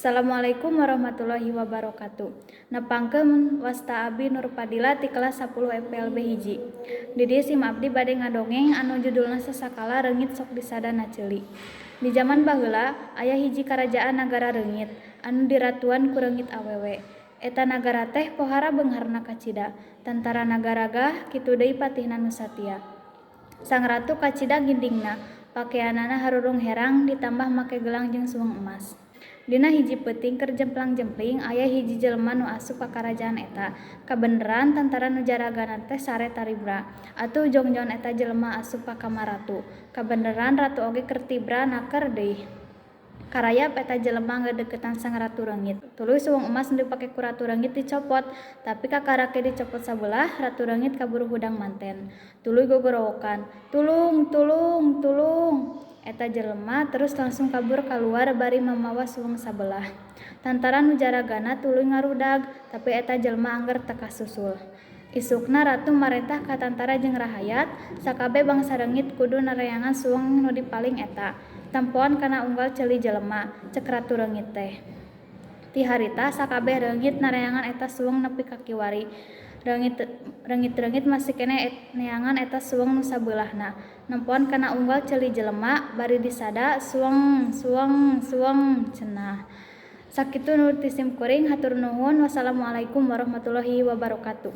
Assalamualaikum warahmatullahi wabarakatuh. Nepangkeun wasta abi Nur Fadila ti kelas 10 MPLB hiji. Di dieu sim abdi bade ngadongeng anu judulna Sasakala Reungit Sok Disada na Ceuli. Di jaman baheula aya hiji karajaan nagara reungit anu diratuan ku reungit awewe. Eta nagara teh pohara beungharna kacida, tantarana garagah, kitu deui patihna nu satia. Sang ratu kacida gindingna, pakeanana harurung herang ditambah make gelang jeung suweng emas. Dina hiji peuting keur jemplang-jempling aya hiji jelema nu asup ka karajaan eta. Kabeneran tantara nu jaragana teh sare taribra. Atuh jongjon eta jelema asup ka kamar ratu. Kabeneran ratu oge keur tibra naker deui. Karayap eta jelema ngadeuketan sang ratu reungit. Tuluy suweng emas nu dipake ku ratu reungit dicopot, tapi kakara ge dicopot sabelah, ratu reungit kaburu hudang manten. Tuluy gogorowokan, "Tulung, tulung, tulung!" Eta jelema terus langsung kabur kaluar bari mamawa suweng sabelah. Tantara nu jaragana tuluy ngarudag, tapi eta jelema angger teu kasusul. Isukna ratu marentah ka tantara jeung rahayat, sakabeh bangsa reungit kudu nareangan suweng nu dipaling eta. Tempoan kana unggal ceuli jelema, cek ratu reungit teh. Ti harita sakabeh reungit nareangan eta suweng nepi ka kiwari. Reungit-reungit masih keneh neangan eta suweng nu sabeulahna. Nempoan kana unggal ceuli jelema bari disada, "Suweng, suweng, suweng," cenah. Sakitu nu ti sim kuring, hatur nuhun. Wassalamualaikum warahmatullahi wabarakatuh.